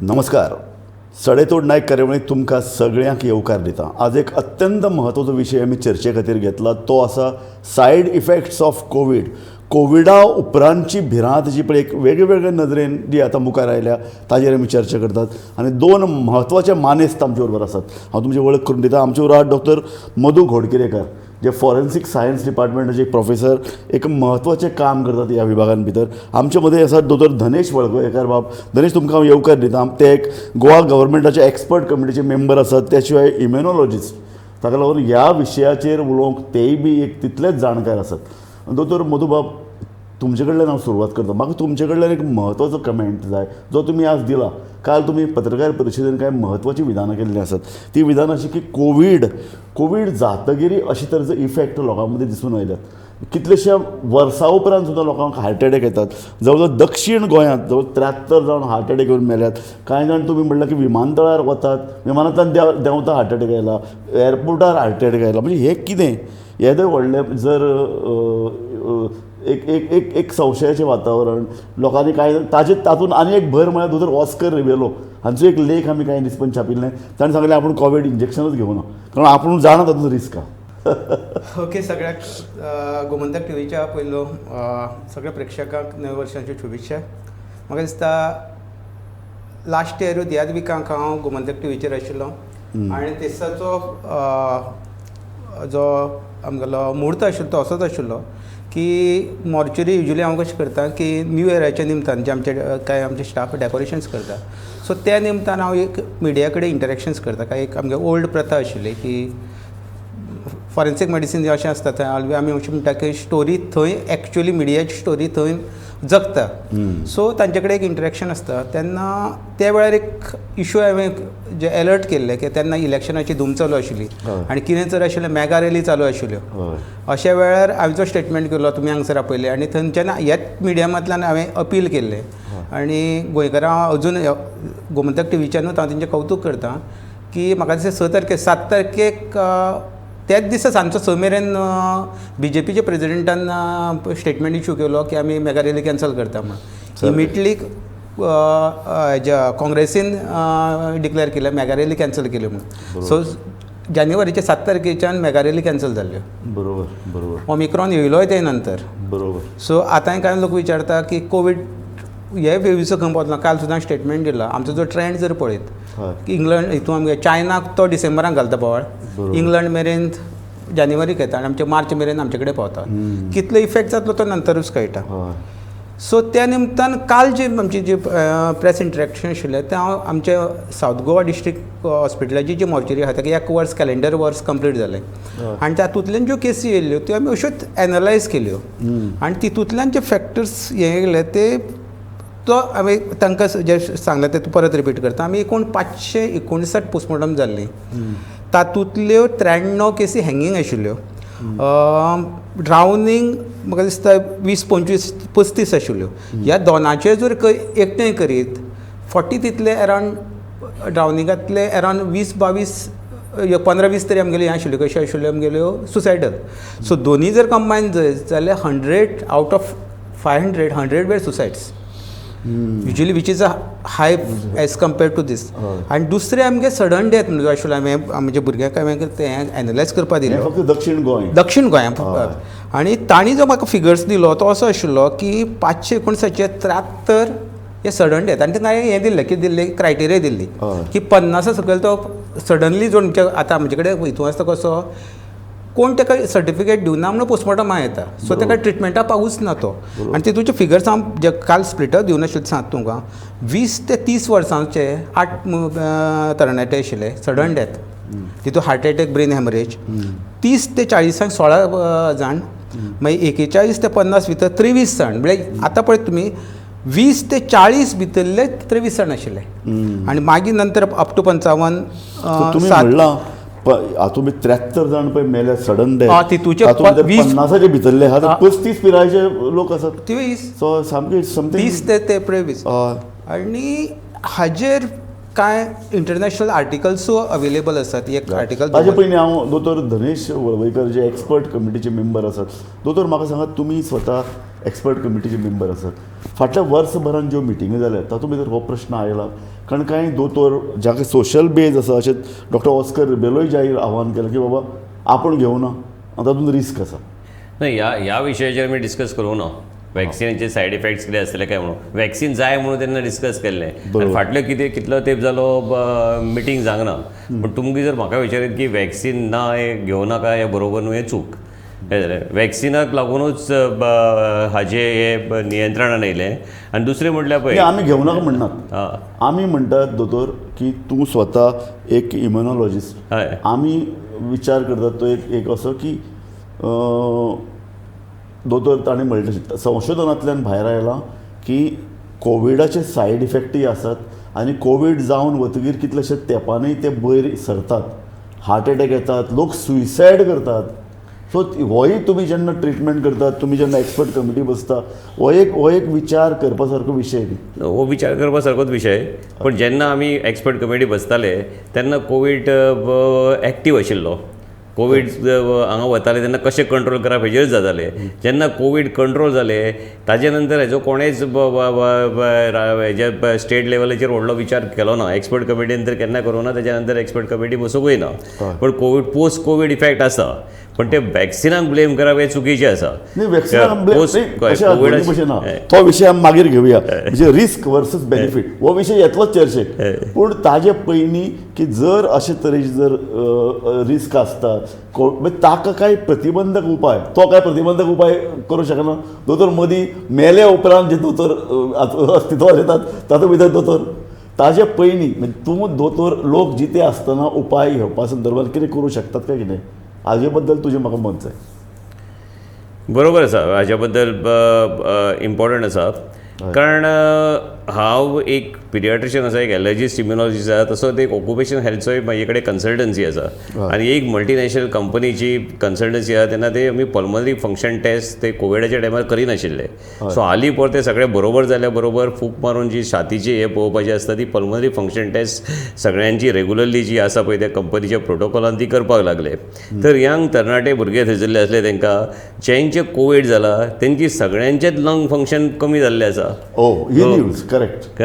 नमस्कार. सडेतोड नायक कार्यावळींत तुमकां सगळ्यांक येवकार दिता. आज एक अत्यंत म्हत्वाचो विशय आमी चर्चे खातीर घेतला, तो आसा सायड इफेक्ट्स ऑफ कोवीड. कोविडा उपरांतची भिरांत जी पळय एक वेगळे वेगळे नदरेन जी आतां मुखार आयल्या ताजेर आमी चर्चा करतात आनी दोन म्हत्वाचे मानेस्त आमचे बरोबर आसात. हांव तुमची वळख करून दिता. आमचे बरोबर आहात डॉक्टर मधू घोडकिरेकर, जे फॉरेन्सीक सायन्स डिपार्टमेंटाचे प्रोफेसर, एक म्हत्वाचें काम करतात ह्या विभागान भितर. आमचे मदें आसात दोतोर धनेश वळवयकार. बाब धनेश, तुमकां हांव येवकार दिता. ते एक गोवा गव्हर्मेंटाचे एक्सपर्ट कमिटीचे मेंबर आसात, त्या शिवाय इम्युनॉलॉजिस्ट. ताका लागून ह्या विशयाचेर उलोवंक तेय बी एक तितलेच जाणकार आसात. दोतोर मधुबाब, तुमचे कडल्यान हांव सुरवात करता. म्हाका तुमचे कडल्यान एक म्हत्वाचो कमेंट जाय जो तुमी आज दिला. काल तुमी पत्रकार परिशदेन कांय म्हत्वाचीं विधानां केल्लीं आसात. ती विधानां अशी की कोवीड जातकीर अशे तरेचो इफेक्ट लोकां मदीं दिसून आयल्यात. कितलेश्या वर्सां उपरांत सुद्दां लोकांक हार्ट एटॅक येतात. जवळ जवळ दक्षीण गोंयांत जवळ 73 जाण हार्ट एटॅक येवन मेल्यात. कांय जाण तुमी म्हणलां की विमानतळार वतात, विमानांतल्यान देंवता हार्ट एटॅक आयला, एअरपोर्टार हार्ट एटॅक आयला. म्हणजे हें कितें येदें व्हडलें जर एक एक एक एक संशयाचें वातावरण लोकांनी कांय ताजे तातूंत आनी एक भर म्हळ्यार दोतोर ऑस्कर रिबेलो हांचो एक लेख आमी कांय दीस पयलीं छापिल्लें. ताणें सांगलें आपूण कोवीड इंजेक्शनूच घेवना, कारण आपूण जाणा तातूंत रिस्क आहा. ओके, सगळ्याक गोमंतक टिवीच्या पयलो सगळ्या प्रेक्षकांक नव्या वर्साच्यो शुभेच्छा. म्हाका दिसता लास्ट इयर ह्याच विकाक हांव गोमंतक टिवीचेर आशिल्लो आनी दिसाचो जो आमगेलो म्हूर्त आशिल्लो तो असोच आशिल्लो की मॉर्च्युरी युजली हांव कशें करता की न्यू इयराच्या निमतान जे आमचे कांय आमचे स्टाफ डेकोरेशन्स करता, सो त्या निमतान हांव एक मिडिया कडेन इंटरेक्शन्स करता. काय एक आमगे ओल्ड प्रथा आशिल्ली की फॉरेन्सीक मेडिसीन जें अशें आसता थंय आमी अशें म्हणटा की स्टोरी थंय एक्चुअली मिडियाची स्टोरी थंय जगता. सो तांचे कडेन एक इंटरेक्शन आसता. तेन्ना त्या वेळार एक इशू हांवें जे एलर्ट केल्ले की तेन्ना इलेक्शनाची धूम चालू आशिल्ली आनी कितें जर आशिल्लें मेगा रॅली चालू आशिल्ल्यो. अशा वेळार हांवें जो स्टेटमेंट केलो तुमी हांगसर आपयले आनी थंयच्यान ह्याच मिडियमांतल्यान हांवें अपील केल्लें आनी गोंयकारां अजून गोमंतक टिवीच्यानूच हांव तेंचें कवतूक करता की म्हाका दिसता 6 तारखेक 7 तारखेक त्याच दिसा सांजचो 6 मेरेन बीजेपीच्या प्रेजिडेंटान स्टेटमेंट इशू केलो की आमी मेगा रॅली कॅन्सल करता म्हूण. इमिडिएटली हेज्या काँग्रेसीन डिक्लेअर केलें मेगा रॅली कॅन्सल केल्यो म्हूण. सो जानेवारीच्या 7 तारखेच्यान मेगा रॅली कॅन्सल जाल्ल्यो. बरोबर बरोबर ओमिक्रॉन येयलोय ते नंतर. सो आतांय कांय लोक विचारता की कोवीड हे वेवीचो खंय पावतलो. काल सुद्दां स्टेटमेंट दिला आमचो जो ट्रेंड जर पळयत की इंग्लंड हितून आमगे चायनाक तो डिसेंबराक घालता बोवाळ, इंग्लंड मेरेन जानेवारीक येता आनी आमचे मार्च मेरेन आमचे कडेन पावता. कितलो इफेक्ट जातलो तो नंतरूच कळटा. सो त्या निमतान काल जी आमची जी प्रेस इंटरेक्शन आशिल्लें तें हांव आमच्या सावथ गोवा डिस्ट्रिक्ट हॉस्पिटलाची जी मॉर्चरी आहा ताका एक वर्स कॅलेंडर वर्स कंप्लीट जालें आनी तातूंतल्यान ज्यो केसी येयल्ल्यो त्यो आमी अश्योच एनलायज केल्यो आनी तितूंतल्यान जे फॅक्टर्स हे येयले ते तो हांवें तांकां जे सांगलें तें परत रिपीट करता. आमी एकूण 559 पोस्टमॉर्टम जाल्लीं, तातूंतल्यो 93 केसी हँगींग आशिल्ल्यो. ड्रावनींग म्हाका दिसता 20 25 35 आशिल्ल्यो. ह्या दोनाचे जर एकठांय करीत 40 तितले अरावंड ड्रावनिंगांतले अरावंड 20 22 15 20 तरी आमगेल्यो हें आशिल्ल्यो. कश्यो आशिल्ल्यो आमगेल्यो सुसायडल. सो दोनी जर कंबायन जायत जाल्यार 100 out of 500, 100 were suicides usually, which is a high as compared to this. आनी दुसरें आमगे सडन डेथ म्हणजे आशिल्लो हांवें आमच्या भुरग्यांक हांवें तें एनलायज करपाक दिलें. फक्त दक्षीण गोंय. दक्षीण गोंया. आनी तांणी जो म्हाका फिगर्स दिलो तो असो आशिल्लो की 559चे 73 हे सडन डेथ आनी तांकां हें दिल्लें की दिल्लें क्रायटेरिया दिल्ली की 50 सकयल तो सडनली जो आतां आमचे कडेन हितून आसता कसो कोण ताका सर्टिफिकेट दिवना म्हणून पोस्टमॉर्टमा येता, सो ताका ट्रिटमेंटा पावूच ना तो. आनी तितूचे फिगर्स हांव जे काल स्प्लिटर दिवनाशिल्लें सांगता तुमकां, 20 ते 30 वर्सांचे 8 तरणाटे आशिल्ले सडन डेथ, तितून हार्ट एटॅक, ब्रेन हॅमरेज. 30 ते 40 16 जाण, मागीर 41 ते 50 भितर 23 जाण. म्हळ्यार आतां पळय तुमी 20 ते 40 भितरले 23 जाण आशिल्ले आनी मागीर नंतर अप टू 55. तुमी म्हणलां हातूंत 73 जाण पळय मेले सडन डेथ, तितूचे 20 50चे भितरले आहा, 35 पिरायेचे लोक आसात. 23. सो सामके समथींग 30 ते 23. आनी हाजेर कांय इंटरनॅशनल आर्टिकल्सूय अवेलेबल आसात. एक आर्टिकल ताजे पयलीं हांव दोतोर धनेश वळवयकर जे एक्सपर्ट कमिटीचे मेंबर आसात, दोतोर म्हाका सांगात, तुमी स्वता एक्सपर्ट कमिटीचे मेंबर आसात. फाटल्या वर्सभरान ज्यो मिटिंगी जाल्यात तातूंत भितर हो प्रश्न आयला, कारण कांय दोतोर जाका सोशल बेज आसा अशें डॉक्टर ऑस्कर रिबेलोय जाहीर आव्हान केलें की बाबा आपूण घेवना, तातूंत रिस्क आसा. नाही, ह्या ह्या विशयाचेर आमी डिस्कस करूंक ना. वॅक्सिनाचे सायड इफेक्ट्स कितें आसतले काय म्हणून, वॅक्सिन जाय म्हणून तेन्ना डिस्कस केल्लें. आनी फाटल्यो कितें कितलो तेंप जालो मिटींग जावंक ना. पूण तुमकां जर म्हाका विचारीत की वॅक्सिन ना हें घेवं नाका हें बरोबर न्हू, हें चूक. हें जालें वॅक्सिनाक लागुनूच हाजें हें नियंत्रणान येयलें. आनी दुसरें म्हटल्यार पळय, आमी घेवं नाका म्हणनात, आमी म्हणटात दोतोर की तूं स्वता एक इम्युनॉलॉजिस्ट, आमी विचार करतात तो एक एक असो की दोतोर ताणें म्हणलें तशें संशोधनांतल्यान भायर आयलां की कोविडाचे सायड इफेक्टूय आसात आनी कोवीड जावन वतगीर कितलेशे तेंपानूय ते वयर सरतात, हार्ट एटॅक येतात, लोक सुयसायड करतात. सो होय तुमी जेन्ना ट्रिटमेंट करतात, तुमी जेन्ना एक्सपर्ट कमिटी बसता, हो एक विचार करपा सारको विशय. हो विचार करपा सारकोच विशय. पूण जेन्ना आमी एक्सपर्ट कमिटी बसताले तेन्ना कोवीड एक्टीव आशिल्लो. कोवीड हांगा वताले तेन्ना कशें कंट्रोल करप हेजेरच जाताले. जेन्ना कोवीड कंट्रोल जाले ताजे नंतर हेजो कोणेच हेजे स्टेट लेवलाचेर व्हडलो विचार केलो ना. एक्सपर्ट कमिटीन तर केन्ना करूंक ना, ताच्या नंतर एक्सपर्ट कमिटी बसूंकूय ना. पण कोवीड पोस्ट कोवीड इफेक्ट आसा, पण ते वॅक्सिनाक ब्लेम करप हें चुकीचें आसा. तो विशय आमी मागीर घेवया, म्हणजे रिस्क वर्सस बेनिफीट हो विशय येतलोच चर्चेक. पूण ताजे पयलीं की जर अशे तरेची जर रिस्क आसता ताका कांय प्रतिबंधक उपाय, तो कांय प्रतिबंधक उपाय करूं शकना दोतोर. मदीं मेले उपरांत जे दोतोर अस्तित्वात येतात तातूंत भितर दोतोर ताजे पयलीं म्हणजे तूं दोतोर लोक जिते आसतना उपाय घेवपा संदर्भात कितें करूं शकतात काय कितें, हाजे बद्दल तुजें म्हाका मत जाय. बरोबर आसा, हाज्या बद्दल इम्पॉर्टंट आसा. कारण हांव एक पिडियाट्रिशियन आसा, एक एलर्जिस्ट इम्युनॉलॉजिस्ट आसा, तसोच एक ऑक्युपेशन हेल्थचोय म्हाजे कडेन कन्सल्टन्सी आसा आनी एक मल्टिनॅशनल कंपनीची कन्सल्टन्सी आसा. तेन्ना ते आमी पल्मनरी फंक्शन टेस्ट ते कोविडाच्या टायमार करिनाशिल्ले. सो हालीं परते सगळें बरोबर जाल्या बरोबर फूक मारून जी छातीची हें पळोवपाची आसता ती पल्मनरी फंक्शन टेस्ट सगळ्यांची रेगुलरली जी आसा पळय त्या कंपनीच्या प्रोटोकॉलान ती करपाक लागले. तर यंग तरणाटे भुरगे थंयसरले आसले तांकां ज्यांचे कोवीड जाला तेंची सगळ्यांचेच लंग फंक्शन कमी जाल्लें आसा. ही न्यूज करेक्ट.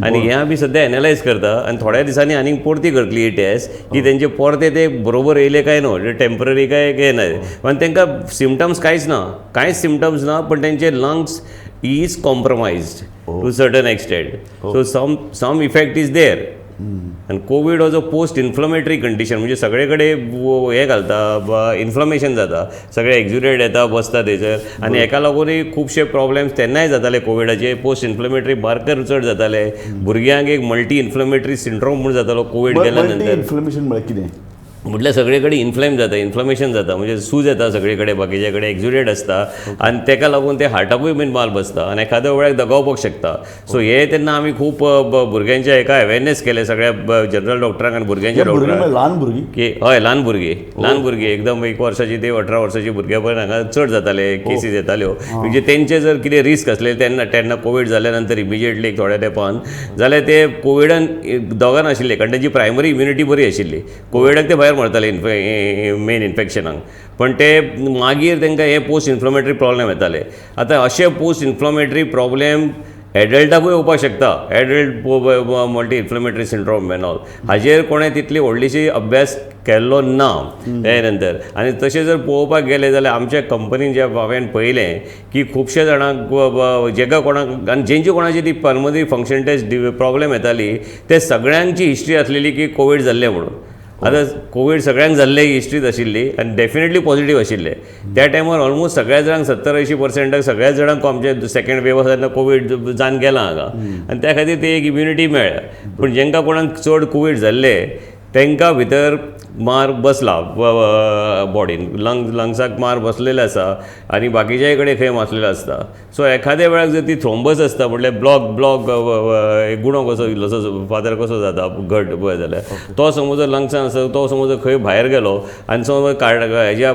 आनी हें आमी सद्या एनलायज करता आनी थोड्या दिसांनी आनीक परती करतली ही टेस्ट की तेंचे परते ते बरोबर येयले काय न्हू, टेंपररी काय काय ना. पण तांकां सिमटम्स कांयच ना, कांयच सिमटम्स ना, पण तेंचे lungs is compromised to certain extent. So some effect is there. आनी कोवीड हो जो पोस्ट इन्फ्लमेटरी कंडिशन म्हणजे सगळे कडेन हें घालता, इन्फ्लमेशन जाता, सगळे एक्जुरेट येता बसता थंयसर आनी हेका लागूनय खुबशे प्रॉब्लेम्स तेन्नाय जाताले. कोविडाचे पोस्ट इन्फ्लमेटरी मार्कर चड जाताले, भुरग्यांक एक मल्टी इन्फ्लमेटरी सिंड्रोम म्हूण जातालो कोवीड गेल्या नंतर. इन्फ्लमेशन म्हळ्यार कितें? म्हटल्यार सगळे कडेन इन्फ्लेम जाता, इन्फ्लमेशन जाता, म्हणजे सूज येता सगळे कडेन, बाकीच्या कडेन एक्जुरेट आसता आनी तेका लागून ते हार्टाकूय बीन माल बसता आनी एखाद्या वेळाक दगावपाक शकता. सो हे तेन्ना आमी खूब भुरग्यांच्या हेका अवेरनेस केलें सगळ्या जनरल डॉक्टरांक आनी भुरग्यांच्या डॉक्टरांक. ल्हान भुरगीं की हय, ल्हान भुरगीं, ल्हान भुरगीं एकदम 1 वर्साची ते 18 वर्साची भुरग्यां पर्यंत हांगा चड जाताले केसीस येताल्यो. म्हणजे तेंचे जर कितें रिस्क आसले तेन्ना तेन्ना कोवीड जाल्या नंतर इमिजिएटली थोड्या तेंपान जाल्यार ते कोविडान दोगां नाशिल्ले, कारण तेंची प्रायमरी इम्युनिटी बरी आशिल्ली. कोविडाक ते भायर मरताले मेन इन्फेक्शनाक, पण ते मागीर तांकां हे पोस्ट इन्फ्लमेटरी प्रॉब्लेम येताले. आतां अशे पोस्ट इन्फ्लमेटरी प्रॉब्लेम एडल्टाकूय येवपाक शकता, adult multi inflammatory syndrome and all. हाजेर कोणें तितली व्हडलीशी अभ्यास केल्लो ना ते नंतर. आनी तशें जर पळोवपाक गेलें जाल्यार आमच्या कंपनीन जे हांवें पळयलें की खुबशे जाणांक जेका कोणाक आनी जेंची कोणाची ती पल्मनरी फंक्शन टेस्ट प्रॉब्लेम येताली ते सगळ्यांची हिस्ट्री आसलेली की कोवीड जाल्लें म्हणून. आतां कोवीड सगळ्यांक जाल्ले हिस्ट्रीच आशिल्ली आनी डेफिनेटली पॉझिटीव आशिल्ले त्या टायमार. ऑलमोस्ट सगळ्या जाणांक 70-80% सगळ्या जाणांक आमचे सेकंड वेव आसा तेन्ना कोवीड जावन गेला हांगा आनी त्या खातीर ते एक इम्युनिटी मेळ्ळ्या. पूण जेंकां कोणाक चड कोवीड जाल्ले तांकां भितर मार बसला बॉडीन, लंग्साक मार बसलेले आसा आनी बाकीच्याय कडेन खंय मारलेलो आसता. सो एखाद्या वेळार जर ती थ्रोम्बस आसता म्हटल्यार ब्लॉक ब्लॉक गुणो कसो इल्लोसो फातर कसो जाता घट पळय जाल्यार तो समज जर लंग्सान आसा तो समज जर खंय भायर गेलो आनी समज कार्ड हेज्या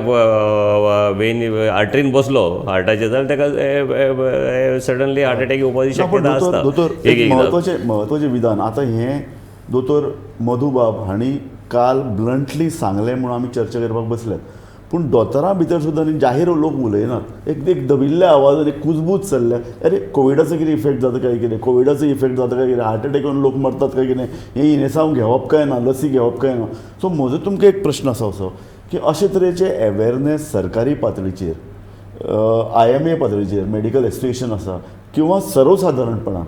वेन आर्टरीन बसलो हार्टाचेर जाल्यार ताका सडनली हार्ट एटॅक येवपाची शक्यता आसता. दोतोर, एक म्हत्वाचें विधान आतां हें दोतोर मधुबाब हांणी काल ब्लंटली सांगलें म्हणून आमी चर्चा करपाक बसल्यात. पूण दोतोरां भितर सुद्दां न्ही जाहीर लोक उलयनात. एक एक दबिल्ल्या आवाजान एक कुजबूज चल्ल्या, अरे कोविडाचो कितें इफेक्ट जाता काय कितें, कोविडाचो इफेक्ट जाता काय कितें, हार्ट अटॅक येवन लोक मरतात काय कितें, हें इनेसांव घेवप काय ना, लसी घेवप काय ना. सो म्हजो तुमकां एक प्रश्न आसा असो की अशे तरेचे एवेरनेस सरकारी पातळीचेर, IMA पातळीचेर, मेडिकल एसोसिएशन आसा किंवा सर्वसादारणपणान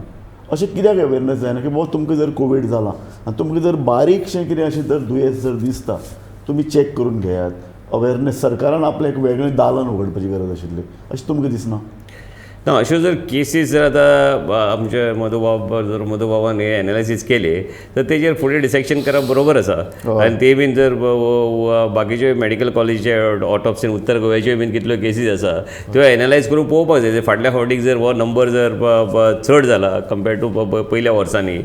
अशें कित्याक एवेरनेस जायना की बाबा तुमकां जर कोवीड जाला आनी तुमकां जर बारीकशें कितें अशें जर दुयेंस जर दिसता तुमी चॅक करून घेयात. अवेरनेस सरकारान आपलें एक वेगळें दालन उगडपाची गरज आशिल्ली अशें तुमकां दिसना? ना, अश्यो जर केसीस जर आतां आमचे मधुबाब जर मधुबाबान हे एनालिसीस केले तर तेजेर फुडें डिसेक्शन करप बरोबर आसा. आनी ते बीन जर बाकीचे मेडिकल कॉलेजीचे ऑटोप्सीन उत्तर गोव्याच्यो बीन कितल्यो केसीस आसा त्यो एनालायज करून पळोवपाक जाय. फाटल्या फावटीक जर हो नंबर जर चड जाला कंपेर्ड टू पयल्या वर्सांनी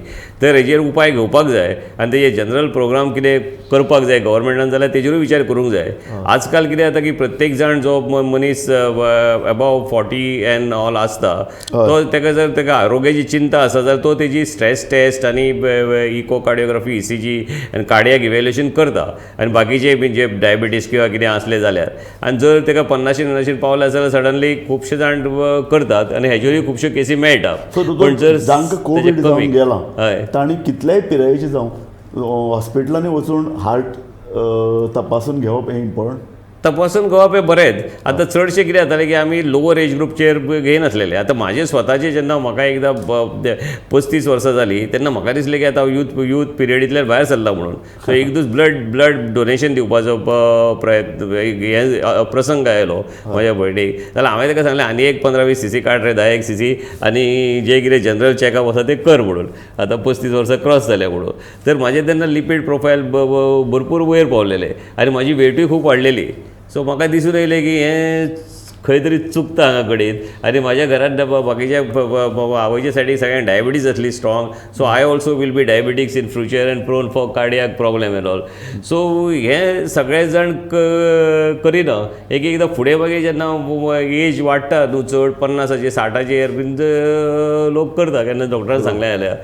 तर हेजेर उपाय घेवपाक जाय आनी तेजे जनरल प्रोग्राम कितें करपाक जाय गव्हर्मेंटान जाल्यार तेजेरूय विचार करूंक जाय. आजकाल कितें जाता की प्रत्येक जाण जो मनीस एबाव 40 एंड ऑल आसता तो ताका जर ताका आरोग्याची चिंता आसा जाल्यार तो तेजी स्ट्रेस टेस्ट आनी इकोकार्डियोग्राफी, ECG आनी कार्डियक इवेल्युएशन करता आनी बाकीचे बीन जे डायबिटीज किंवा कितें आसलें जाल्यार. आनी जर ताका 50 पावले जाल्यार सडनली खुबशे जाण करतात आनी हेजेरूय खुबश्यो केसी मेळटा. पण जर जांकां कोवीड जावन गेला तांणी कितल्याय पिरायेचे जावं हॉस्पिटलांनी वचून हार्ट तपासून घेवप हें इम्पॉर्टंट. तपासून घेवप हें बरेंच. आतां चडशें कितें जातालें की आमी लोवर एज ग्रुपचेर घेयनासलेले. आतां म्हाजें स्वताचें जेन्ना म्हाका एकदां 35 वर्सां जालीं तेन्ना म्हाका दिसलें की आतां हांव यूथ पिरियडींतल्यान भायर सरला म्हणून. सो एक दीस ब्लड डोनेशन दिवपाचो प्रयत्न हें प्रसंग आयलो म्हज्या भयणीक. जाल्यार हांवें ताका सांगलें आनी एक 15-20 सीसी काड रे, 10 सीसी आनी जें कितें जनरल चॅकअप आसा तें कर म्हणून. आतां 35 वर्सां क्रॉस जाल्या म्हणून. तर म्हाजें तेन्ना लिपीड प्रोफायल भरपूर वयर पावलेलें आनी म्हाजी वेटूय खूब वाडलेली. सो म्हाका दिसून येयलें की हें खंय तरी चुकता हांगा कडेन. आनी म्हाज्या घरांत बाकीच्या आवयच्या सायडीक सगळ्यांक डायबिटीज आसली strong. So I also will be diabetics in future and prone for cardiac problem and all. So हें सगळे जाण करिना. एक एकदां फुडें मागीर जेन्ना एज वाडटा न्हू चड 50 60 बीन लोक करता केन्ना डॉक्टरान सांगलें जाल्यार.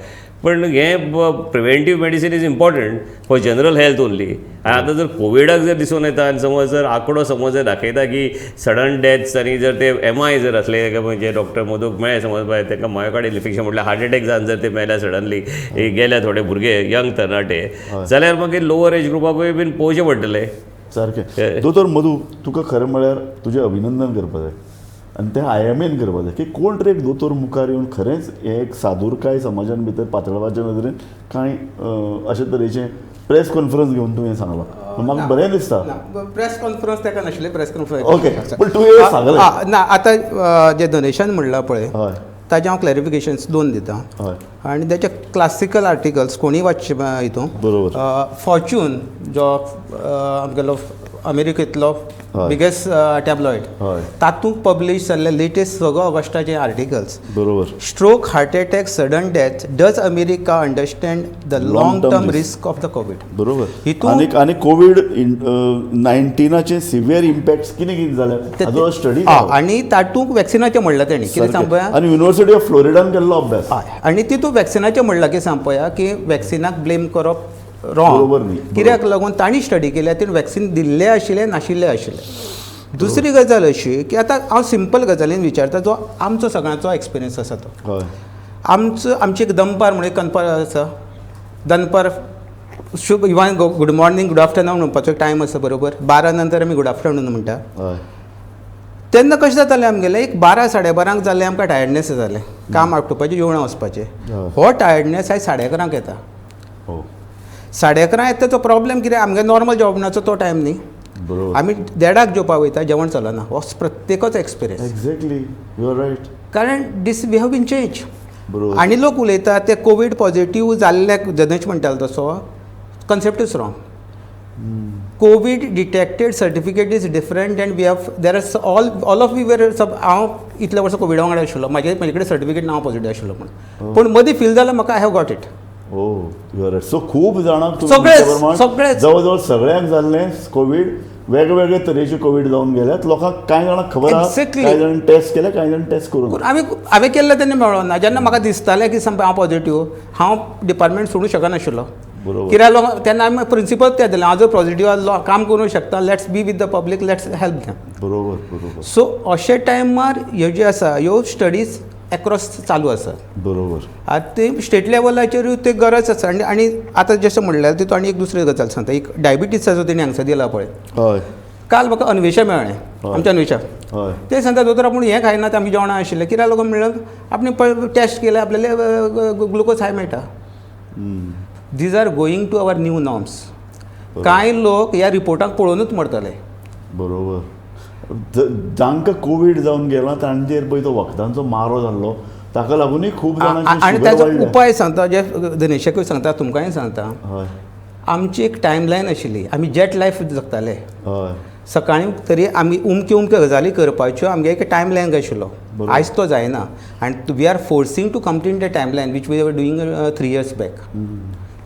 पण हें preventive medicine is important for general health only. आनी आतां जर कोविडाक जर दिसून येता आनी समज जर आंकडो समज जर दाखयता की सडन डेथ्स आनी जर ते MI जर आसले म्हणजे डॉक्टर मधूक मेळ्ळे समज बाय तांकां मायोकार्डियल इन्फेक्शन म्हटल्यार हार्ट एटॅक जावन जर ते मेल्या सडनली गेल्या थोडे भुरगे यंग तरणाटे जाल्यार मागीर लोवर एज ग्रुपाकूय बीन पळोवचें पडटलें. सारकें. दोतोर मधू, तुका खरें म्हळ्यार तुजें अभिनंदन करपाक जाय आनी तें IMAन करपाक जाय की कोण तरी एक दोतोर मुखार येवन खरेंच हें एक सादुरकाय समाजान भितर पातळपाच्या नदरेन कांय अशे तरेचें प्रेस कॉन्फरन्स घेवन तुवें सांगलां, म्हाका बरें दिसता. प्रेस कॉन्फरन्स ताका नाशिल्लें, प्रेस कॉन्फरन्स ओके, पूण तुवें सांगलें ना. आतां जें डोनेशन म्हणलां पळय ताजें हांव क्लॅरिफिकेशन्स 2 दितां. आनी ताचे क्लासिकल आर्टिकल्स कोणीय वाचचे हितून. बरोबर. फॉर्च्यून जो आमगेलो अमेरिकेंतलो बिगेस्ट टॅबलॉयड तातूंत पब्लीश जाल्ले लेटेस्ट सगळो ऑगस्टाचे आर्टिकल्स. बरोबर. Stroke, heart attack, sudden death, does America understand the long term risk of the COVID. बरोबर. आनी कोवीड 19 सिवियर इम्पॅक्ट कितें कितें जाले हाजो स्टडी. आनी तातूंत वॅक्सिनाचें म्हणलां तेणी कितें सांगपया. आनी युनिवर्सिटी ऑफ फ्लोरिडान केल्लो अभ्यास. आनी तितूंत वॅक्सिनाचें म्हणलां की सांगपया की वॅक्सिनाक ब्लेम करप रॉंग, कित्याक लागून तांणी स्टडी केल्या ते वॅक्सिन दिल्ले आशिल्ले नाशिल्ले आशिल्ले. दुसरी गजाल अशी की आतां हांव सिंपल गजालीन विचारता जो आमचो सगळ्यांचो एक्सपिरियन्स आसा तो. आमचो आमची एक दनपार म्हणून एक कनपार आसा, दनपार शुभ even good morning good afternoon म्हणपाचो एक टायम आसा बरोबर. 12 नंतर आमी गुड आफ्टरनून म्हणटा. तेन्ना कशें जातालें आमगेलें एक 12 साडे 12 जालें आमकां टायर्डनेस जालें, काम आटोवपाचें जेवणां वचपाचें. हो टायर्डनेस आयज 11:30 येता. 11:30 येता तो प्रॉब्लेम कितें आमगे नॉर्मल जेवणाचो तो टायम न्ही, आमी 1:30 जेवपाक वयता, जेवण चलना. हो प्रत्येकाचो experience. Exactly, you are right. कारण this we have been change. आनी लोक उलयता ते कोवीड पॉझिटीव जाल्ल्याक जनेश म्हणटालो तसो concept is wrong. COVID detected certificate is different and we have there are all of we were सब. हांव इतल्या वर्सां कोविडा वांगडा आशिल्लो, म्हाजे कडेन सर्टिफिकेट ना हांव पॉझिटीव आशिल्लो म्हूण, पूण मदीं फील जालें म्हाका I have got it. Oh, you are right. So खूब जाणांक सगळेच जवळ जवळ सगळ्यांक जाल्लें कोवीड, वेगवेगळे तरेचे कोवीड जावन गेल्यात लोकांक. कांय जाणांक खबर आसा, कांय जाण टेस्ट केले, कांय जाण टेस्ट करूंक. आमी हांवें केल्लें तेन्ना मेळोना. जेन्ना म्हाका दिसतालें की समज हांव पॉझिटीव, हांव डिपार्टमेंट सोडूंक शकनाशिल्लो. बरोबर. कित्याक लोक तेन्ना आमी प्रिंसिपल तें दिलें, हांव जर पॉझिटिव्ह आसलो काम करूंक शकता, let's be with the public, let's help them. बरोबर बरोबर सो अशे टायमार ह्यो ज्यो आसा ह्यो स्टडीज एक्रॉस चालू आसात. आतां ते स्टेट लेवलाचेरूय ते गरज आसा. आनी आनी आतां जशें म्हणल्यार तितून आनी एक दुसरी गजाल सांगता, एक डायबिटीसाचो तेणी हांगसर दिला पळय. काल म्हाका अन्वेशा मेळ्ळें, आमच्या अन्वेशा. ते सांगता, दोतोर आपूण हें खायना, आमी जेवणां आशिल्लें कित्याक लागून म्हणल्यार आपणे पळय टेस्ट केलें, आपल्याले ग्लुकोज हाय मेळटा. These are going to our new norms. कांय लोक ह्या रिपोर्टाक पळोवनूच मरतले. बरोबर. जांकां कोवीड जावन गेला तांचेर पळय तो वखदांचो मारो जाल्लो, ताका लागूनय खूब जाणांची आनी शुगर ताचो वाडल्या. उपाय सांगता, जे धनेशाकूय सांगता, तुमकांय सांगता. आमची एक टायमलायन आशिल्ली, आमी जेट लायफ जगताले. सकाळीं तरी आमी उमक्यो उमक्यो गजाली करपाच्यो, आमगे एक टायमलायन आशिल्लो. आयज तो जायना आनी we are forcing to complete the timeline which we are doing 3 years back.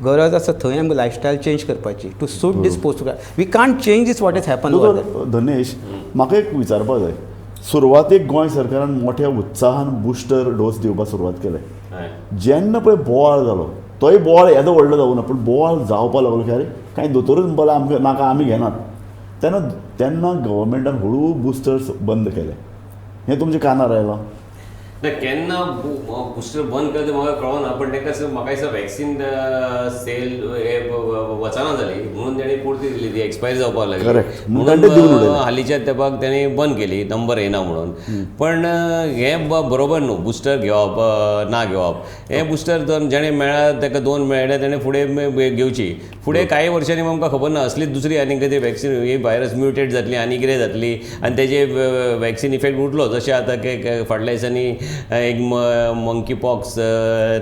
गरज आसा थंय आमकां लायफस्टायल चेंज करपाची to suit this post. We can't change this what is happen. दोतोर धनेश, म्हाका एक विचारपा जाय. सुरवातेक गोंय सरकारान मोठ्या उत्साहान बुस्टर डोस दिवपाक सुरवात केले. जेन्ना पळय बोवाळ जालो, तोय बोवाळ येदो व्हडलो जावना, पूण बोवाळ जावपा लागलो की अरे, कांय दोतोरूच म्हणपाक लागले आमकां नाका, आमी घेनात. तेन्ना तेन्ना गव्हर्मेंटान हळू बुस्टर्स बंद केले, हें तुमच्या कानार आयलां? ना, केन्ना बुस्टर बंद केलें तें म्हाका कळना, पण ताका म्हाका दिसता वॅक्सीन सेल हे वचना जाली म्हणून तेणी परती दिली, ती एक्सपायर जावपाक लागली. म्हणून ताणें दिवन उडयलें. हालींच्या तेंपाक तेणी बंद केली, नंबर येना म्हणून. पण हें बरोबर न्हू बुस्टर घेवप ना घेवप. हें बुस्टर जर जेणें मेळ्ळा ताका दोन मेळ्ळे, तेणें फुडें घेवची. फुडें कांय वर्सांनी आमकां खबर ना, असलीच दुसरी आनी कितें वॅक्सीन ही व्हायरस म्युटेट जातली आनी कितें जातली आनी तेजे वॅक्सीन इफेक्ट उरतलो. जशें आतां फाटल्या दिसांनी एक मंकी पॉक्स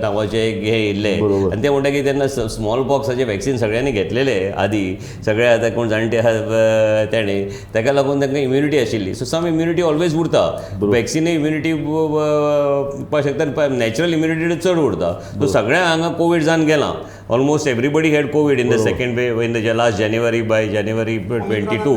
नांवाचें एक हें येयल्लें आनी ते म्हणटा की तेन्ना स्मॉल पॉक्साचें वॅक्सीन सगळ्यांनी घेतलेलें आदी, सगळे आतां कोण जाणटे आहा तेणे, ताका लागून तांकां इम्युनिटी आशिल्ली. सो सम इम्युनिटी ऑलवेज उरता, वॅक्सिनूय इम्युनिटी पळोवपाक शकता, नॅचरल इम्युनिटी चड उरता. सो सगळ्यांक हांगा कोवीड जावन गेलां. Almost everybody had COVID in the second wave in the last January, by January 22.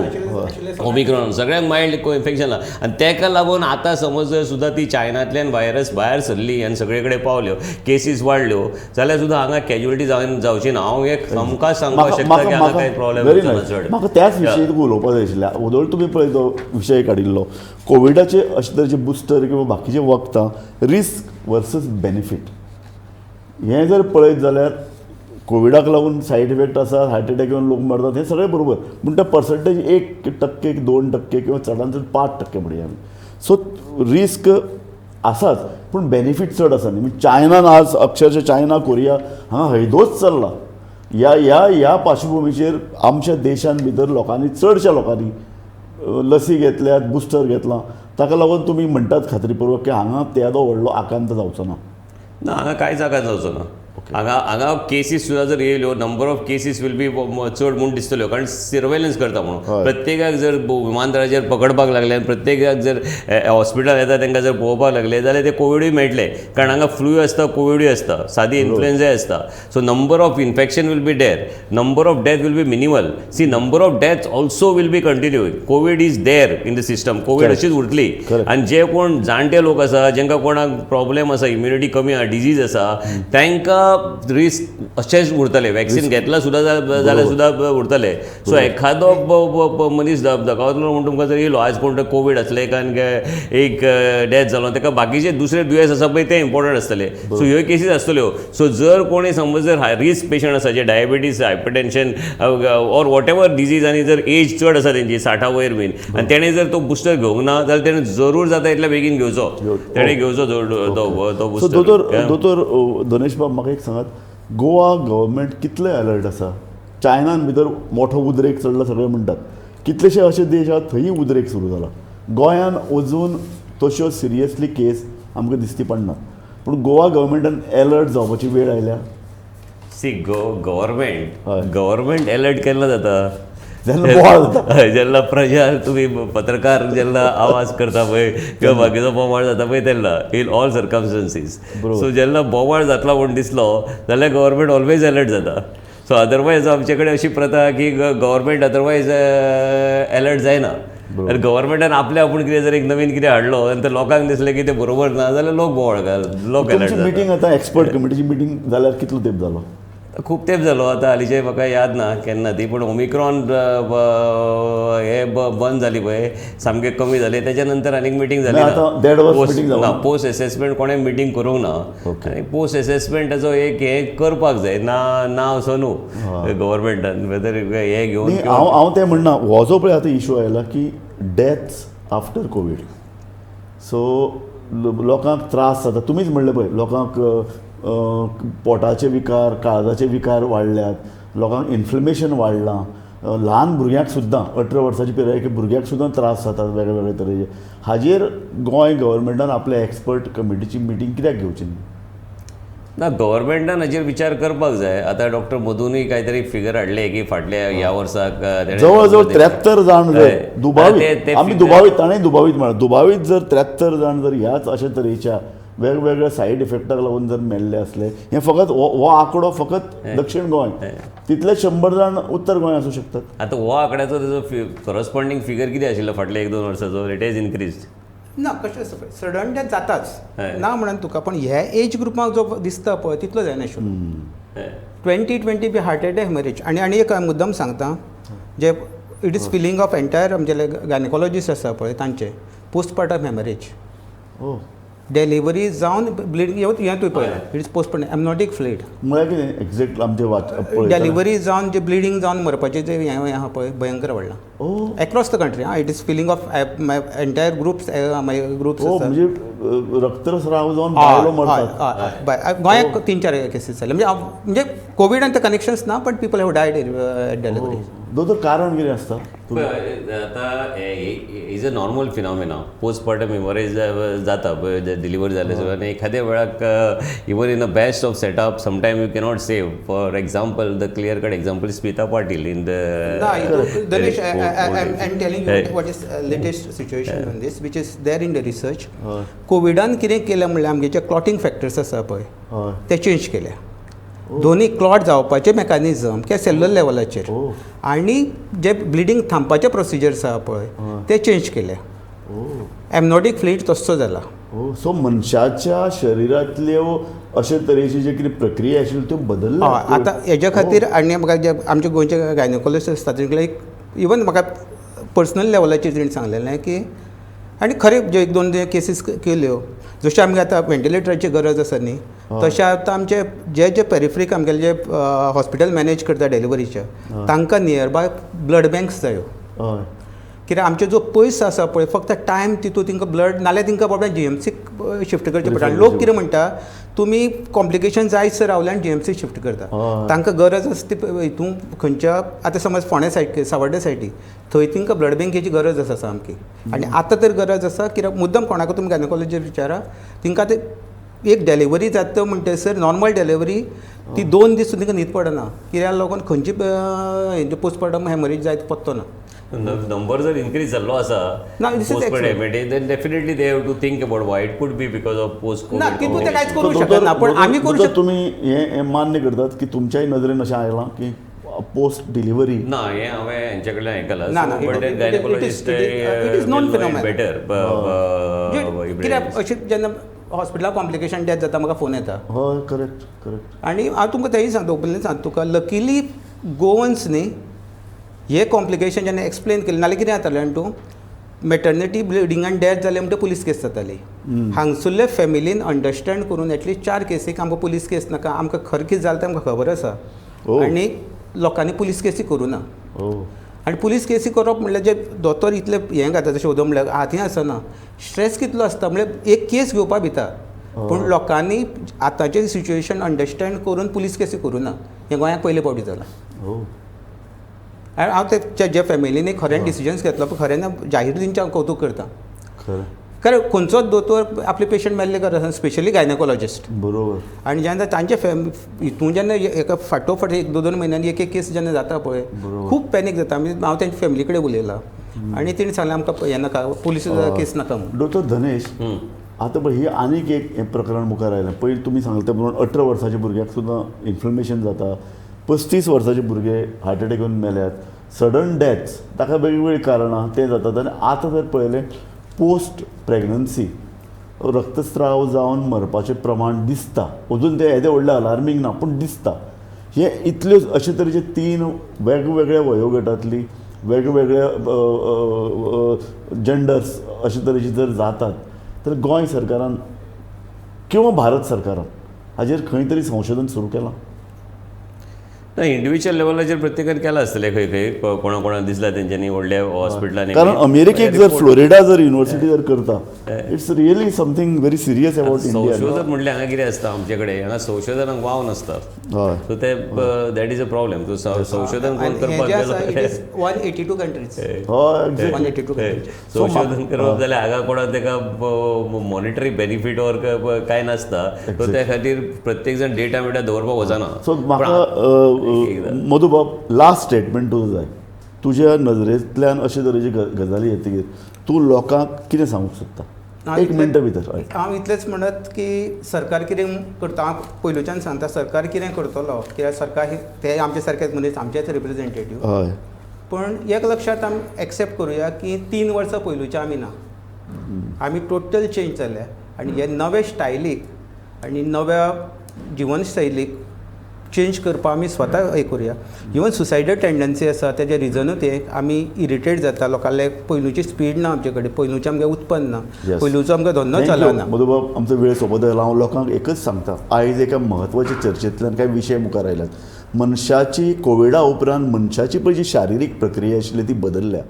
Omicron सगळ्यांक मायल्ड इन्फेक्शन आनी ताका लागून आतां समज जर सुद्दां ती चायनांतल्यान व्हायरस भायर सरली आनी सगळे कडेन पावल्यो, केसीस वाडल्यो जाल्यार सुद्दां हांगा कॅज्युअलिटी जावन जावची ना. हांव एक हमखास सांगपाक शकता की हांगा कांय प्रॉब्लेम व्हेरी जावचो ना नायस. चड. म्हाका त्याच विशयी तुका उलोवपाक जाय आशिल्लें. वदोळ तुमी पळय तो विशय काडिल्लो, कोविडाचे अशे तरेचे बुस्टर किंवा बाकीचे वखदां, रिस्क वर्सस बेनिफीट हें जर पळयत जाल्यार कोविडाक लागून सायड इफेक्ट आसा, हार्ट एटॅक येवन लोक मरतात, हें सगळें बरोबर, पूण ते पर्संटेज 1%, 2% किंवा चडान चड 5% म्हणया आमी. सो रिस्क आसाच, पूण बेनिफीट चड आसा न्ही. म्हणजे चायनान आज अक्षरशः चायना, कोरिया हांगा हैदोच चल्ला. ह्या ह्या ह्या पार्श्वभुमीचेर आमच्या देशान भितर लोकांनी, चडश्या लोकांनी लसी घेतल्यात, बुस्टर घेतलां, ताका लागून तुमी म्हणटात खात्रीपूर्वक की हांगा तेदो व्हडलो आकांत जावचो ना? ना, हांगा कांयच आकांत जावचो ना. हांगा हांगा केसीस सुद्दां जर येयल्यो, number of cases will be चड म्हूण दिसतल्यो, कारण सर्वेलन्स करता म्हणून. प्रत्येकाक जर विमानतळाचेर पकडपाक लागले आनी प्रत्येकाक जर हॉस्पिटल येता तांकां जर पळोवपाक लागले जाल्यार ते कोविडूय मेळटले, कारण हांगा फ्लूय आसता, कोविडूय आसता, सादी इन्फ्लुएन्जाय आसता. So number of infection will be there, number of death will be minimal. See, number of death also will be continue. COVID is there in the system, COVID अशीच उरतली. आनी जे कोण जाणटे लोक आसा, जेंकां कोणाक प्रॉब्लेम आसा, इम्युनिटी कमी आसा, डिजीज आसा, तांकां रिस्क अशेंच उरतले. वॅक्सीन घेतला सुद्दां जाल्यार सुद्दां उरतले. सो एखादो मनीस दकावतलो म्हूण तुमकां जर येयलो आयज, कोण कोवीड आसले कारण एक डेथ जालो, ताका बाकीचे दुसरे दुयेंस आसा पळय ते इम्पॉर्टंट आसतले. सो ह्यो केसीस आसतल्यो. सो जर कोणी समज जर रिस्क पेशंट आसा, जे diabetes, hypertension or whatever disease, आनी जर एज चड आसा तेंची 60 वयर बीन, आनी तेणें जर तो बुस्टर घेवंक ना जाल्यार तेणें जरूर जाता इतल्या बेगीन घेवचो, तेणें घेवचो तो तो सो बुस्टर. दोतोर दोतोर धनेश बाब, म्हाका एक सांगात, गोवा गव्हर्मेंट कितले अलर्ट आसा? चायनान भितर मोठो उद्रेक चडला सगळे म्हणटात, कितलेशे अशे देश आहात थंय उद्रेक सुरू जाला. गोंयान अजून तश्यो सिरियसली केस आमकां दिसती पडना, पूण गोवा गव्हर्मेंटान एलर्ट जावपाची वेळ आयल्या? सी, गव्हर्मेंट गव्हर्मेंट अलर्ट केन्ना जाता? जेन्ना बोवाळ जाता. हय, जेन्ना प्रजा, तुमी पत्रकार जेन्ना आवाज करता पळय किंवा बाकीचो बोवाळ जाता पळय तेन्ना, इन ऑल सर्कमस्टन्सीस. सो जेन्ना बोवाळ जातलो म्हूण दिसलो जाल्यार गव्हर्मेंट ऑलवेज अलर्ट जाता. सो अदरवायज आमचे कडेन अशी प्रथा आहा की गव्हर्मेंट अदरवायज अलर्ट जायना. आनी गव्हर्मेंटान आपल्या आपूण कितें जर एक नवीन कितें हाडलो आनी ते लोकांक दिसलें की तें बरोबर ना जाल्यार लोक बोवाळ घाल, लोक अलर्ट तुमची जाता. मिटींग आतां एक्सपर्ट कमिटीची मिटींग जाल्यार कितलो तेंप जालो? खूब तेंप जालो आतां हालींचे म्हाका याद ना केन्ना ती, पूण ओमिक्रॉन हे बंद जाली पळय, सामकें कमी जालें, तेच्या नंतर आनीक मिटींग जाली ना, आतां देड वर्स meeting जावंक ना. पोस्ट एसेसमेंट कोणें मिटींग करूंक ना. आनी पोस्ट एसेसमेंटाचो एक हें करपाक जाय ना ना असो न्हू गव्हर्मेंटान वेदर हें घेवन न्ही, हांव हांव तें म्हणना, हो जो पळय आतां इशू आयला की डेथ्स आफ्टर कोवीड, सो लोकांक त्रास जाता. तुमीच म्हणलें पळय, लोकांक पोटाचे विकार, काळजाचे विकार वाडल्यात, लोकांक इन्फ्लेमेशन वाडलां, ल्हान भुरग्यांक सुद्दां, 18 वर्साच्या पिरायेच्या भुरग्यांक सुद्दां त्रास जातात वेगळे वेगळे तरेचे. हाजेर गोंय गव्हर्मेंटान आपल्या एक्सपर्ट कमिटीची मिटींग कित्याक घेवची न्ही? ना, गव्हर्मेंटान हाजेर विचार करपाक जाय. आतां डॉक्टर मधुनूय कांय तरी फिगर हाडले की फाटल्या ह्या वर्साक तेणें जवळ जवळ 73 जाण जर दुबावीत, ते आमी figure- दुबावीत, ताणें दुबावीत म्हळ्यार दुबावीत जर 73 जाण जर ह्याच अशे तरेच्या वेगवेगळ्या सायड इफेक्टाक लागून जर मेल्ले आसले, हें फकत हो आंकडो फकत दक्षिण गोंय, तितले 100 जाण उत्तर गोंय आसूं शकतात. आतां हो आंकड्याचो तेजो करस्पॉन्डींग फिगर कितें आशिल्लो फाटल्या 1-2 वर्साचो? It has increase. ना, कशें आसता पळय, सडन डेथ जाताच ना म्हणून तुका, पण ह्या एज ग्रुपाक जो दिसता पळय तितलो जायनाशिल्लो. 2020 बी हार्ट एटॅक हेमरेज. आनी आनी एक मुद्दम सांगता, जे it is feeling of entire आमचे गायनेकॉलॉजिस्ट आसा पळय तांचे पोस्टपार्टम हेमरेज, डिलिव्हरी जावन ब्लिडींग हें तुवें पळयलां, it is postpartum amniotic fluid. म्हळ्यार कितें एक्झॅक्ट आमचें वाच पळयतना? डिलिव्हरी जावन जे ब्लिडींग जावन मरपाचें जे हें आहा पळय भयंकर वाडलां across the country. It is feeling of my entire groups, my groups. म्हणजे रक्तस्राव जावन बायलो मरतात. गोंयांत 3-4 केसीस जाले. म्हणजे कोविडान ते कनेक्शन्स ना, पण people have died at delivery. दोतोर, कारण कितें आसता? आतां is a normal phenomena, postpartum haemorrhage जाता डिलिव्हरी जाल्या सुद्दां. आनी एखाद्या वेळाक even in the best of setup sometime you cannot save. For example, the clear cut example Smita Patil in the Dinesh, I am telling you what is latest situation on this, which is there in the research. कोविडान कितें केलें म्हणल्यार आमगे जे क्लॉटींग factors आसा पळय ते change केले. दोनी clot जावपाचे मेकॅनिजम किंवा सेल्युलर लेवलाचेर आनी जे ब्लिडींग थांबपाचे प्रोसिजर्स आसा पळय ते चेंज केले. एमनोटीक फ्लुइड तसो जाला. सो मनशाच्या शरिरांतल्यो अशे तरेची जे कितें प्रक्रिया आशिल्ल्यो त्यो बदल्ल्या. आतां हेज्या खातीर आनी म्हाका जे आमचे गोंयचे गायनोकॉलॉजिस्ट आसता तेंचे एक इवन म्हाका पर्सनल लेवलाचेर तेणी सांगलेलें की, आनी खरें ज्यो 1-2 केसीस केल्यो, जशें आमकां आतां व्हेंटिलेटराची गरज आसा न्ही, तशें आतां आमचे जे जे पेरिफ्रीक आमगेले जे हॉस्पिटल मॅनेज करता डिलिव्हरीचे तांकां नियर बाय ब्लड बँक्स जायो. कित्याक आमचे जो पयस आसा पळय फक्त टायम तितून तांकां ब्लड नाल्यार तांकां बाबड्या जीएमसीक शिफ्ट करचें पडटा. आनी लोक कितें म्हणटा, तुमी कॉम्प्लिकेशन जायत सर रावले आनी जीएमसी शिफ्ट करता. तांकां गरज आसा ती हितून खंयच्या आतां समज फोंड्या सायड सावर्डे सायडी थंय तांकां ब्लड बँकेची गरज आसा सामकी. आनी आतां तर गरज आसा कित्याक मुद्दम कोणाक तुमी गायनोकॉलॉजीर विचारा, तांकां ते एक डिलिव्हरी जाता म्हणटसर नॉर्मल डिलिव्हरी ती 2 दीस तांकां न्हीद पडना, कित्याक लागून खंयची पोस्टपार्टम हेमरेज जायत पत्तो ना. नंबर जर इन्क्रीज जाल्लो आसा then definitely they have to think about why it could be because of post ना, तितून ते कांयच करूंक शकना. पण आमी करूं शकता. तुमी हें मान्य करतात की तुमच्याय नदरेन अशें आयलां की पोस्ट डिलिव्हरी ना, हें हांवें हेंच्या कडल्यान आयकलां. ना, gynaecologist it is known phenomenon better. कित्याक अशें जेन्ना हॉस्पिटलाक कॉम्प्लिकेशन डेथ जाता म्हाका फोन येता. हय, करेक्ट करेक्ट. आनी हांव तुमकां तेंय सांगता, ओपनली सांगता तुका, लकीली गोवन्स न्ही हे कॉम्प्लिकेशन जेन्ना एक्सप्लेन केलें, नाल्यार कितें जातालें जाणा तूं, मॅटर्निटी ब्लिडींग आनी डेथ जालें म्हणटकीर पुलीस केस जाताली. हांगसुल्ले फॅमिलीन अंडरस्टँड करून एटलिस्ट 4 केसीक आमकां पुलीस केस नाका, आमकां खरें कितें जालें तें आमकां खबर आसा, आनी लोकांनी पुलीस केसी करूं ना. आनी पुलीस केसी करप म्हणल्यार जे दोतोर इतले हें घालता, जशें उदम म्हणल्यार हातीं आसना, स्ट्रेस कितलो आसता, म्हणल्यार एक केस घेवपा भिता. पूण लोकांनी आतांचें सिच्युएशन अंडरस्टँड करून पुलीस केसी करूं ना. हें गोंयांत पयले फावटी जालां. आनी हांव ते जे फॅमिलीनी खऱ्यान डिसिजन्स घेतलो पळय, खऱ्यान जाहीर तेंचें हांव कौतूक करता. कारण खंयचोच दोतोर आपले पेशंट मेल्ले गरज आसना, स्पेशली गायनोकॉलॉजिस्ट. बरोबर. आनी जेन्ना तांचे हितून जेन्ना एका फाटोफाट 1-2 म्हयन्यांनी एक एक केस जेन्ना जाता पळय खूब पॅनीक जाता. हांव तेंच्या फॅमिली कडेन उलयलां आनी तेणी सांगलें आमकां हें नाका, पुलीस केस नाका म्हणून. डॉक्टर धनेश, आतां पळय ही आनीक एक प्रकरण मुखार आयलें. पयलीं तुमी सांगलें ते प्रमाण 18 वर्साच्या भुरग्याक सुद्दां इन्फ्लमेशन जाता, 35 वर्साचे भुरगे हार्ट एटॅक येवन मेल्यात, सडन डेथ्स, ताका वेगवेगळीं कारणां तें जातात. आनी आतां जर पळयलें पोस्ट प्रेग्नन्सी रक्तस्राव जावन मरपाचें प्रमाण दिसता, अजून तें येदें व्हडलें अलार्मींग ना पूण दिसता. हे इतल्यो अशे तरेचे तीन वेगवेगळ्या वयोगटांतली वेगवेगळ्या जेंडर्स अशे तरेची जर जातात तर गोंय सरकारान किंवा भारत सरकारान हाजेर खंय तरी संशोधन सुरू केलां? ना, इंडिव्हिज्युअल लेवलाचेर प्रत्येकान केलां आसतलें खंय खंय, कोणा कोणाक दिसला तेंच्यांनी व्हडल्या हॉस्पिटलांनी. कारण अमेरिकेक जर फ्लोरिडा जर युनिव्हर्सिटी जर करता, it's really something very serious about India. संशोधक म्हणल्यार हांगा कितें आसता, आमचे कडेन हांगा संशोधनाक वाव नासता. सो ते that is a problem. संशोधन कोण करपाक गेलो, 182 कंट्रीज. हय. 182 कंट्रीज. संशोधन करप जाल्यार हांगा कोणाक ताका मॉनिटरी बेनिफीट ऑर कांय नासता. सो त्या खातीर प्रत्येक जाण डेटा बिटा दवरपाक वचना. सो म्हाका मधुबाब लास्ट स्टेटमेंट तुजो जाय. तुज्या नजरेंतल्यान अशे तरेची गजाली येतकीर तूं लोकांक कितें सांगूंक सोदता एक मिनटा भितर? हांव इतलेंच म्हणत की सरकार कितें करता, हांव पयलुच्यान सांगता, सरकार कितें करतलो, कित्याक सरकार ते आमचे सारकेच मनीस, आमचेच रिप्रेजेंटेटीव. पूण एक लक्षांत आमी एक्सेप्ट करुया की 3 वर्सां पयलुच्या आमी ना, आमी टोटल चेंज जाल्या आनी हे नवे स्टायलीक आनी नव्या जिवनशैलीक चेंज करपाक आमी स्वता हें करुया. इवन सुसायडल टेंडन्सी आसा तेजें रिजनूच हें, आमी इरिटेट जाता, लोकांले पयलुची स्पीड ना आमचे कडेन, पयलुचें आमगें उत्पन्न ना, पयलुचो आमकां धंदो चलना. मधुबाब, आमचो वेळ सोंपत आयला. हांव लोकांक एकच सांगता, आयज एका म्हत्वाच्या चर्चेंतल्यान कांय विशय मुखार आयल्यात. मनशाची कोविडा उपरांत मनशाची पळय जी शारिरीक प्रक्रिया आशिल्ली ती बदलल्या.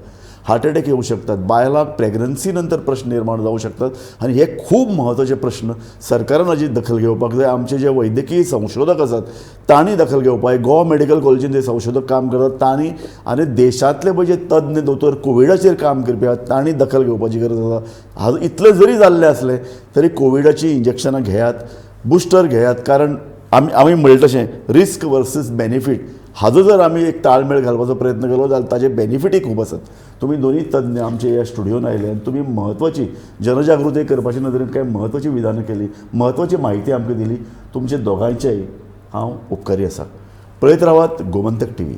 हार्ट अटॅक येवं शकतात, बायलांक प्रेग्नन्सी नंतर प्रश्न निर्माण जावं शकतात आनी हे खूब म्हत्वाचे प्रश्न सरकारान हाजी दखल घेवपाक जाय. आमचे जे वैद्यकीय संशोधक आसात तांणी दखल घेवपाक जाय. गोवा मेडिकल कॉलेजीन जे संशोधक काम करतात तांणी आनी देशांतले पळय जे तज्ञ दोतोर कोविडाचेर काम करपी आहात तांणी दखल घेवपाची गरज आसा. हाजो इतलें जरी जाल्लें आसलें तरी कोविडाची इंजेक्शनां घेयात, बुस्टर घेयात, कारण आमी आमी म्हणलें तशें रिस्क वर्सीस बेनिफीट हाजो जर आमी एक ताळमेळ घालपाचो प्रयत्न केलो जाल्यार ताजे बेनिफिटूय खूब आसात. तुमी दोनूय तज्ञ आमचे ह्या स्टुडियोन आयले आनी तुमी म्हत्वाची जनजागृती करपाच्या नदरेन कांय म्हत्वाची विधानां केली, म्हत्वाची म्हायती आमकां दिली. तुमचे दोगांयचेय हांव उपकारी आसा. पळयत रावात गोमंतक टीव्ही.